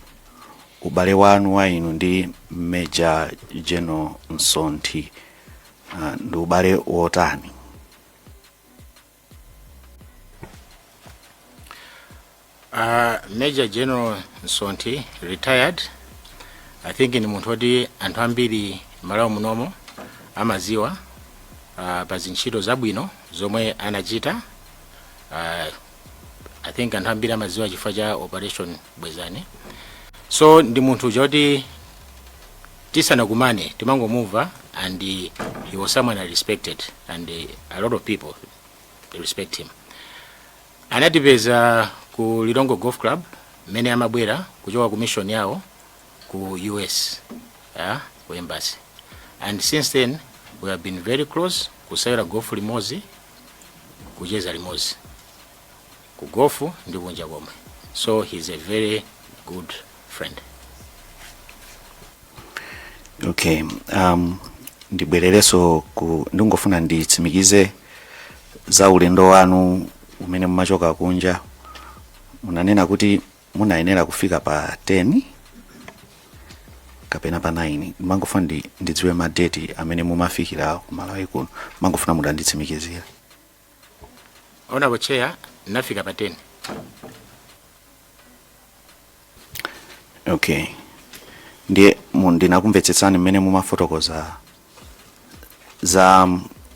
D: ubale wanu wa inu ndi Major General Msonthi, ndi ubale wotani?
S: Major General Msonthi retired, I think ni munthu woti anthu ambiri Malawi munomo amaziwa pa zintchito zabwino zomwe anachita. I think anthu ambiri amaziwa chifukwa cha Operation Bwezani. So ndi munthu uja woti tisanakumane timangomumva, and he was someone I respected and a lot of people respect him. Anatipeza ku Lilongwe Golf Club mmene amabwera kuchoka ku mission yawo ku US, yeah, ku embassy, and since then we have been very close, kusewera golf limodzi, kucheza limodzi ku golf ndi kunja komwe. So he's a very good friend.
D: Okay, ndibwererenso ku, ndingofuna nditsimikize za ulendo wanu umene mumachoka kunja. Munanena kuti munayenera kufika pa 10 kapena pa 9. Mangofuna ndidziwe madeti amene mumafikira ku Malawi kuno, mangofuna mutanditsimikizira.
S: Honorable Chair, nafika pa 10.
D: Okay, ndiye ndinakumvetsetsani mmene mumafotokoza za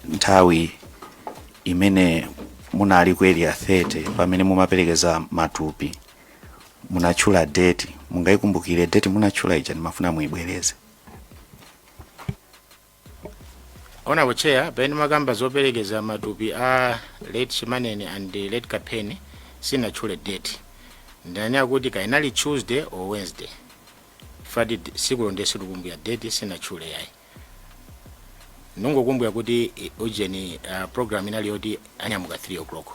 D: nthawi imene munali ku Area 30 pamene mumaperekeza matupi, munatchula date. Mungayikumbukire date munatchula ija? Ndimafuna muyibwereze.
S: Honorable Chair, pamene makamba zoperekeza matupi a late Chimaneni and late Kapeni, sinatchule date. Ndanena kuti kainali Tuesday or Wednesday. Fati siku londe sikukumbukira date, sinatchule yayi. Nungokumbukira kuti ujeni program inali yoti anyamuka 3 o'clock.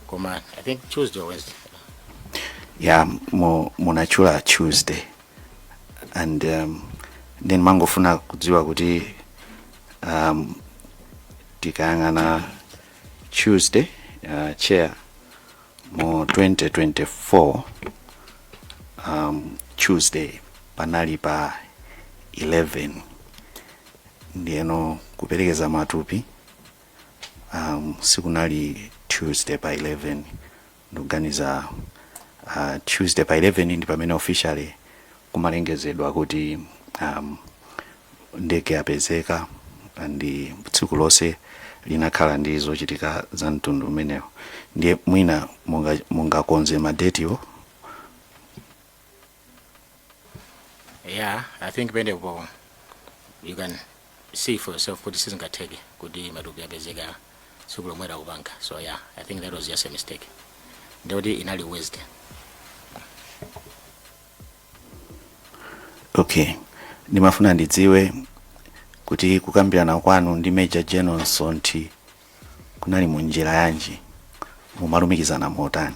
S: Koma I think Tuesday or Wednesday.
D: Ya, munatchula Tuesday, and then mangofuna kudziwa kuti tikayang'ana Tuesday, Chair, mu 2024, Tuesday panali pa 11, ndiyeno kuperekeza matupi sikunali Tuesday pa 11. Ndikuganiza Tuesday pa 11 ndi pamene officially kumalengezedwa kuti ndege yapezeka, ndi tsiku lonse linakhala ndi zochitika za mtundu umenewo. Ndiye mwina mungakonze madetiwo.
S: Yeah, I think penepo you can see for yourself kuti sizingatheke kuti matupi apezeka tsiku lomwe lakupanga. So yeah, I think that was just a mistake. Ndikuti inali Wednesday.
D: Okay, ndimafuna ndidziwe kuti kukambirana kwanu ndi Major General Msonthi kunali mu njira yanji, mumalumikizana motani?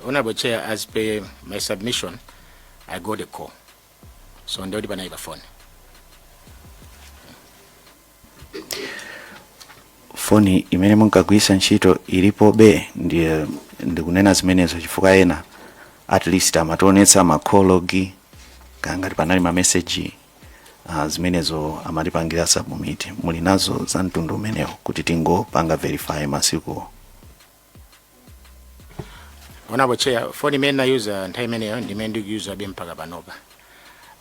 S: Honorable Chair, as per my submission, I got a call. So ndikuti panali pa phone.
D: Foni imene munkagwiritsa ntchito ilipobe? Ndiye ndikunena zimenezo chifukwa ena at least amationetsa ma call log, kangati panali ma message, zimenezo amatipangira submit. Muli nazo za mtundu umenewo kuti tingopanga verify masikuwo?
S: Honorable Chair, phone imene nayuza nthawi imeneyo ndimene ndikuyuzabe mpaka panopa.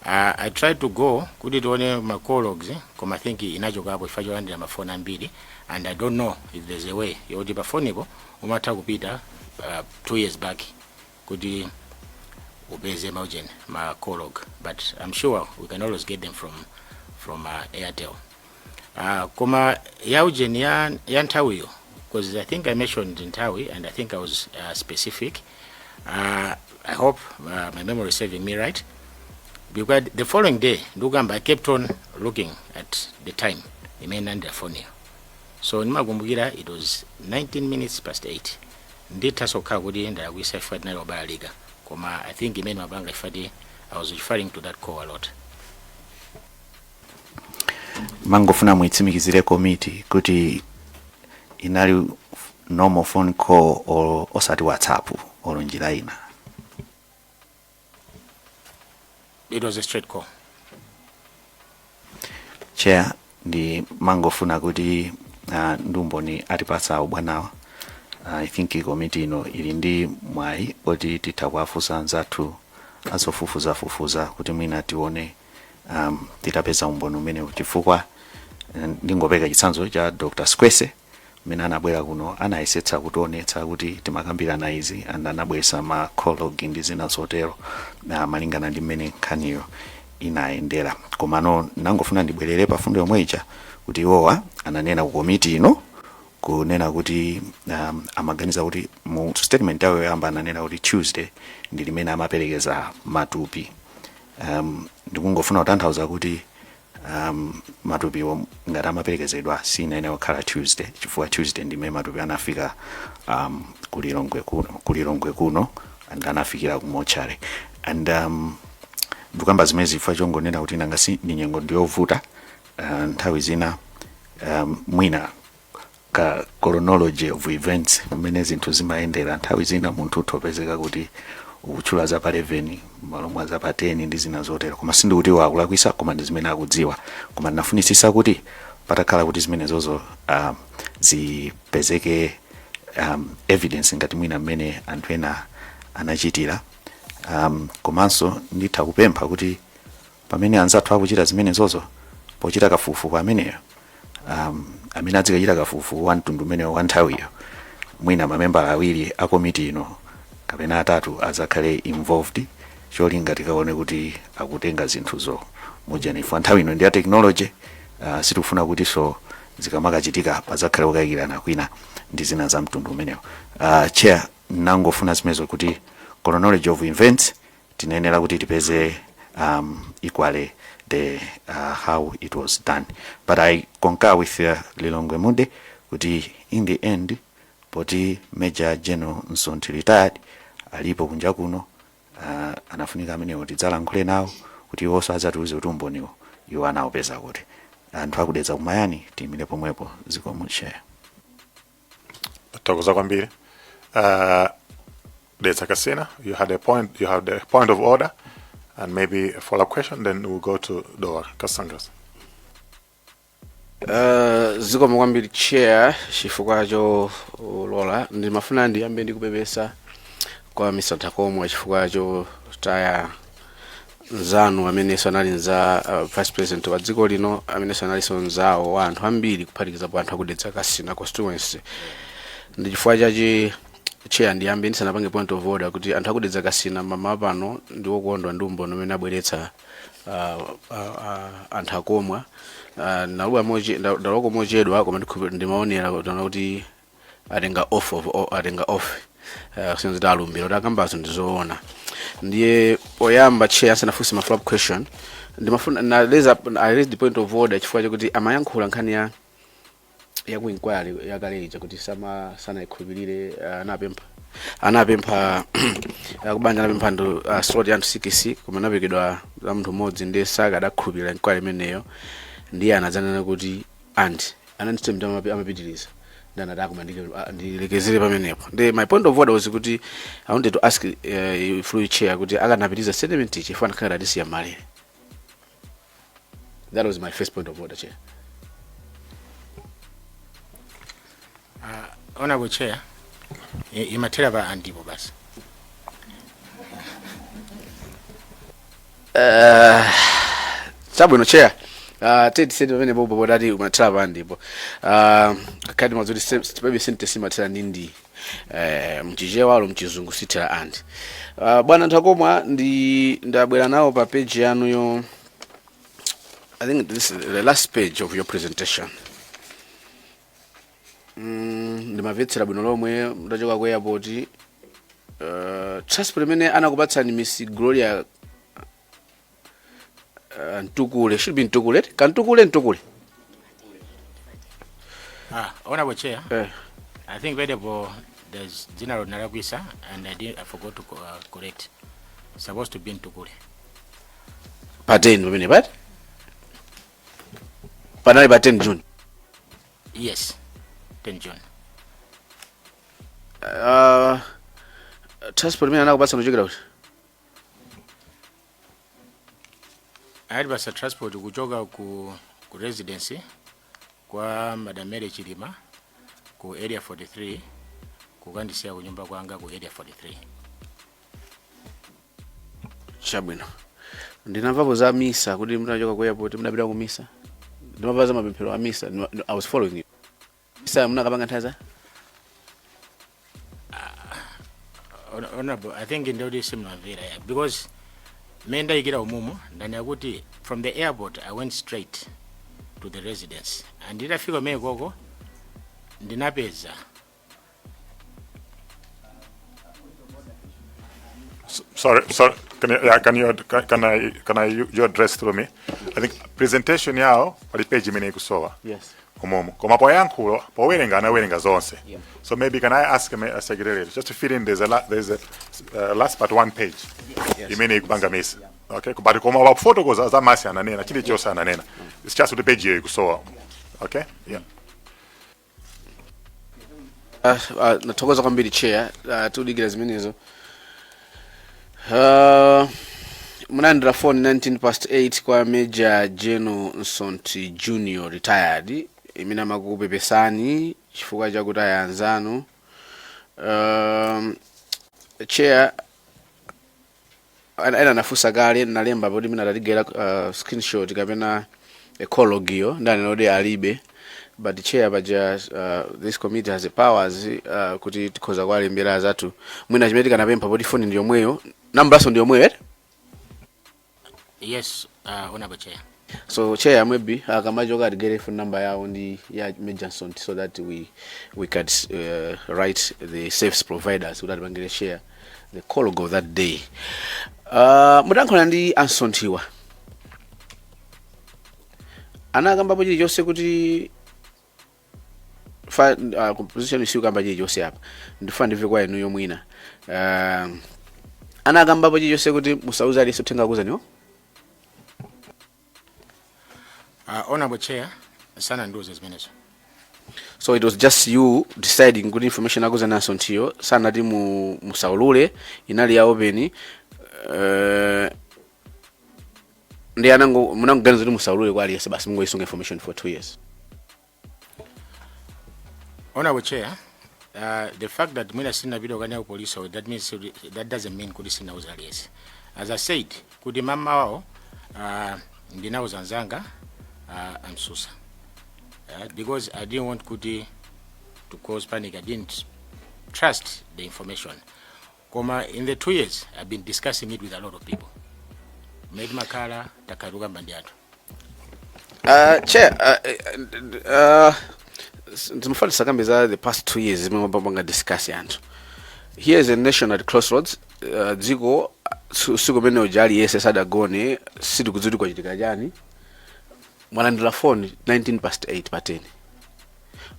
S: I tried to go kuti tione ma call logs, koma I think inachokapo chifukwa cholandira mafoni ambiri, and I don't know if there's a way yoti pa fonipo umatha kupita 2 years back kuti upeze maujeni ma call log, but I'm sure we can always get them from Airtel. Koma ya ujeni ya nthawiyo, because I think I mentioned nthawi and I think I was specific. I hope my memory is serving me right, because the following day ndikukamba I kept on looking at the time imene ndinalandira foniyo. So ndimakumbukira it was 19 minutes past 8. Ndithaso kukhala kuti ndalakwisa chifukwa tinali obalalika, koma I think imene mapanga chifukwa I was referring to that call a lot.
D: Mangofuna muitsimikizire komiti kuti inali normal phone call or osati WhatsApp or njira ina?
S: It was a straight call.
D: Chair, ndi mangofuna kuti ndi umboni atipatsa ubwanawa, I think komiti ino ili ndi mwayi oti titha kuwafunsa anzathu azofufuzafufuza kuti mwina tione titapeza umboni umenewu, chifukwa ndingopeka chitsanzo cha Dr. Squese mmene anabwera kuno, anayesetsa kutionetsa kuti timakambirana izi and anabweretsa ma call log ndi zina zotero malingana ndi mmene nkhaniyo inayendera. Komano nangofuna ndibwerere pa fundo yomwe ija kuti iwowa ananena ku komiti ino kunena kuti amaganiza kuti mu statement yawo yoyamba ananena kuti Tuesday ndi limene amaperekeza matupi. Ndikungofuna kutanthauza kuti matupiwo ngati amaperekezedwa sinayenera kukhala Tuesday, chifukwa Tuesday ndimene matupi anafika kulilongwe kuno and anafikira ku mortuary. And ndikamba zimene zifukwa chongonena kuti nanga si ni nyengo ndiyovuta, nthawi zina mwina ka chronology of events mmene zinthu zimayendera, nthawi zina munthu uthopezeka kuti ukutchula za pa 11 malo mwa za pa 10 ndi zina zotero. Koma sindikuti wakulakwisa, koma ndi zimene akudziwa. Koma ndinafunisisa kuti patakhala kuti zimenezozo zipezeke evidence ngati mwina mmene anthu ena anachitira. Komanso nditha kupempha kuti pamene anzathu akuchita zimenezozo pochita kafukufuku ameneyo, amene adzikachita kafukufuku wa mtundu umenewo wa nthawiyo, mwina mamembala awiri a komiti ino kapena atatu adzakhale involved, cholinga tikaone kuti akutenga zinthuzo mojanifa. Nthawi ino ndi ya technology, sitikufuna kuti so zikamakachitika padzakhale kukayikirana kwina ndi zina za mtundu umenewo. Chair, nangofuna zimenezo kuti chronology of events tinayenera kuti tipeze equally the how it was done. But I concur with Lilongwe Mude kuti in the end, poti Major General Msonthi retired alipo kunja kuno, anafunika amenewo tidzalankhule nawo kuti iwonso adzatiuze kuti umboniwo iwo anawupeza kuti. Anthu akudetsa kumayani, tiyimire pomwepo. Zikomo, Chair.
B: Thokoza kwambiri. Dedza Kasina, you had a point, you have the point of order and maybe a follow-up question, then we'll go to Dowa Kasangas.
H: Zikomo kwambiri, Chair, chifukwa cholola. Ndimafuna ndiyambe ndikupepesa kwa Mr. Ntakomwa chifukwa chotaya nzanu amenenso anali nza vice president wa dziko lino, amenenso analinso nzawo wa anthu ambiri, kuphatikizapo anthu akudetsa Kasina constituency. Ndi chifukwa chachi, Chair, ndiyambe ndisanapange point of order kuti anthu akudetsa Kasina mama pano ndi wokondwa ndi umboni umene abweretsa anthu akomwa. Ndaloko mochedwa, koma ndimaonera kuona kuti atenga off of atenga off kusenzera kuti alumbira kuti akambazo ndizoona. Ndiye poyamba, Chair, asanafunse ma follow up question, ndimafuna na raise up, I raise the point of order chifukwa chakuti amayankhula nkhani ya ku inquiry yakale ija kuti sama sanayikhulupirire. Anapempha kubanja, anapempha anthu slot ya anthu 6, koma anapekedwa za munthu mmodzi, ndiye sakadakhulupirira inquiry imeneyo. Ndiye anadzanena kuti and anandistemta amapitiriza ndi anati akoma ndilekezere pamenepo. Ndi my point of order was kuti I wanted to ask through Chair kuti akanapitiriza statement ichi chifukwa anakhala atisiya malere. That was my first point of order, Chair.
S: Honorable Chair, imathera pa andipo basi.
H: Chabwino, Chair. Titi seti pamene popo potati umathera pa ndipo khati mazuti maybe sentence imathera ndi mchichewa alo mchizungu sithera and. Bwana Ntakomwa, ndi ndabwera nawo pa page yanu yo, I think this is the last page of your presentation. Ndimamvetsera bwino lomwe ndachoka ku airport. Transport imene anakupatsani Miss Gloria Ntukule, should be Ntukule, kantukule, Ntukule.
S: Ah, Honorable Chair.
H: Eh.
S: I think vedepo there's dzina ndinalakwitsa and I did, I forgot to correct. Supposed to be Mtukule.
H: Pa 10 pamene pati panali pa 10 June?
S: Yes, 10 June.
H: Transport imene anakupatsa kuchokera kuti?
S: Anandipatsa transport kuchoka ku residency kwa Madam Mary Chilima ku Area 43 kukandisiya kunyumba kwanga ku Area 43.
H: Chabwino, ndinamvapo za misa kuti munachoka ku airport munapita ku misa. Ndimamva za mapemphero a misa. I was following you. Misa munakapanga nthawi za
S: Honorable, I think ndoti simunamvera, yeah, because mmene ndayikira umumu ndanena kuti from the airport I went straight to the residence and nditafika kumene koko ndinapeza
B: Sorry, sorry. Can you, yeah, can you, can can I, can I, you address through me? I think presentation yawo pali page imene ikusowa.
H: Yes.
B: Umomo. Koma poyankhula, powerenga anawerenga zonse.
H: Yeah.
B: So maybe can I ask a secretary just to fill in, there's a last but one page.
H: Yes.
B: Imene ikupanga miss. Okay, but koma wakufotokoza za mass ananena, chilichonse ananena. It's just kuti page iyo ikusowa. Okay? Yeah.
H: Nathokoza kwambiri, Chair. Tudikira zimenezo. Munalandira phone 19 past 8 kwa Major General Nsonti Junior retired imene amakupepesani chifukwa chakuti aya anzanu. Chair, ena anafunsa kale, nalemba poti mina tatigera screenshot kapena a call log iyo, ndanena kuti alibe, but Chair, paja this committee has the powers kuti tikhoza kuwalembera azathu. Mwina chimene tikanapempha, poti phone ndi yomweyo, nambaso ndi yomweyo, eh?
S: Yes, Honorable Chair.
H: So Chair, maybe akamachoka atigere phone number yawo ndi ya Major Nsonti so that we could write the service providers kuti atipangire share the call log of that day. Mutankhula ndi ansontiwa, anakambapo chilichonse kuti fa composition sikukamba chilichonse apa, ndifuna ndimve kwa inuyo mwina, anakambapo chilichonse kuti musauze aliyense uthenga akuzaniwo?
S: Honorable Chair, sanandiuze zimenezo.
H: So it was just you deciding kuti information akuzani ansontiyo sanati musaulule, inali ya open, ndi anango munangoganiza kuti musaulule kwa aliyense basi, mungoyisunga information for 2 years?
S: Honorable Chair, the fact that mwina sinapita kukanena ku police, that means that doesn't mean kuti sinauza aliyense. As I said kuti mama wawo, ndinauza nzanga amsusa, because I didn't want kuti to cause panic. I didn't trust the information. Koma in the 2 years I've been discussing it with a lot of people. Made makhala takhalukamba ndi anthu.
H: Chair, ndimafuna tisakambe za the past 2 years zimene mapanga discuss anthu. Here is a nation at crossroads. Dziko usiku umene uja aliyense sadagone, sitikudziwa kuti kwachitika chani. Mwalandira phone 19 past 8 pa 10,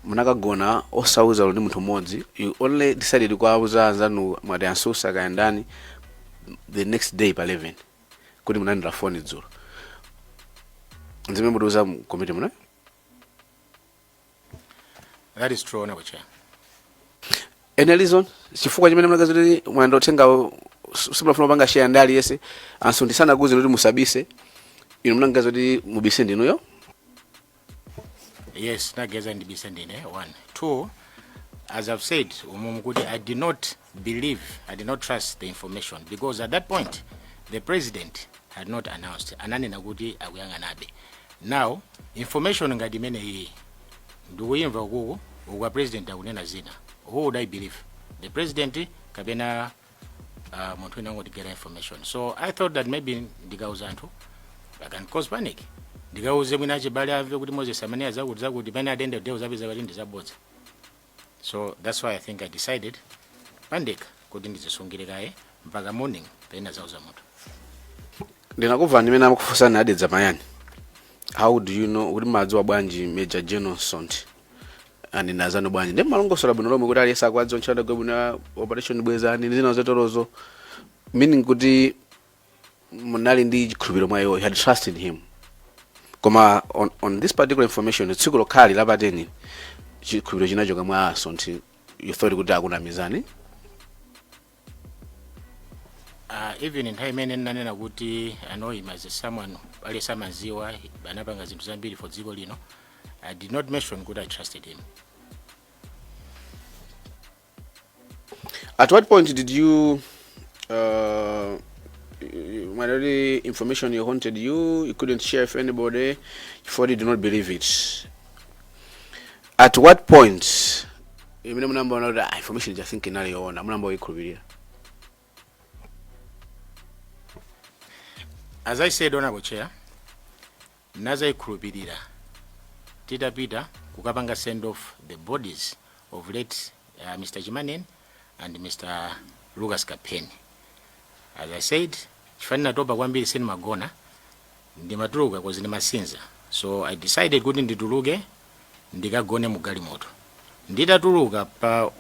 H: munakagona osauza ndi munthu mmodzi. You only decided kuauza anzanu, mwati ansusa kayandani, the next day pa 11 kuti munalandira phone dzulo. Nzimene mutiuza komiti muno?
S: That is true, Honorable Chair.
H: Any reason, chifukwa chimene munakazi kuti mwanda uthenga simulafuna kupanga share ndi aliyense? Anso ndisanakuze kuti musabise, inu munangaza kuti mubise ndinuyo?
S: Yes, nageza ndibise ndine, one. Two, as I've said umumu kuti I did not believe, I did not trust the information because at that point the president had not announced. Ananena kuti akuyang'anabe. Now information ngati imene iyi ndikuyimva ukuku ukwa president akunena zina, who would I believe, the president kapena munthu wina angotigera information? So I thought that maybe ndikauza anthu I can cause panic. Ndikauze mwina achibale amve kuti Moses amene azakuti zakuti, pamene at the end of the day uzapeza kuti ndizabodza. So that's why I think I decided pandekha kuti ndizisungire kaye mpaka morning, pena zauza munthu.
H: Ndinakumva ndimene amakufunsani adedza mayani, how do you know, kuti madziwa bwanji Major General Nsonti?
T: Anena zanu bwanji? Ndi malongosola bwino lomwe kuti aliyense akudziwa ntchito bwino, Operation Bwezani ndi zina zotorozo, meaning kuti munali ndi chikhulupiriro mwa iwo, you had trust in him. Koma on this particular information, tsiku lokhali la pa 10, chikhulupiriro chinachoka mwa Asonti, you thought kuti akunamizani?
S: Even nthawi imene ndinanena kuti I know him as someone aliyense amadziwa, anapanga zinthu zambiri for dziko lino, I did not mention kuti I trusted him.
T: At what point did you when the information you haunted you, you couldn't share with anybody, you thought you did not believe it? At what point imene munayamba kuti, ah, information I think inali yoona, munayamba kuyikhulupirira?
S: As I said, Honorable Chair, nazayikhulupirira titapita kukapanga send off the bodies of late Mr. Chimanen and Mr. Lucas Kapeni. As I said, chifukwa ndinatopa kwambiri, sindimagona, ndimatuluka 'cause ndimasinza, so I decided kuti ndituluke ndikagone mu galimoto. Nditatuluka pa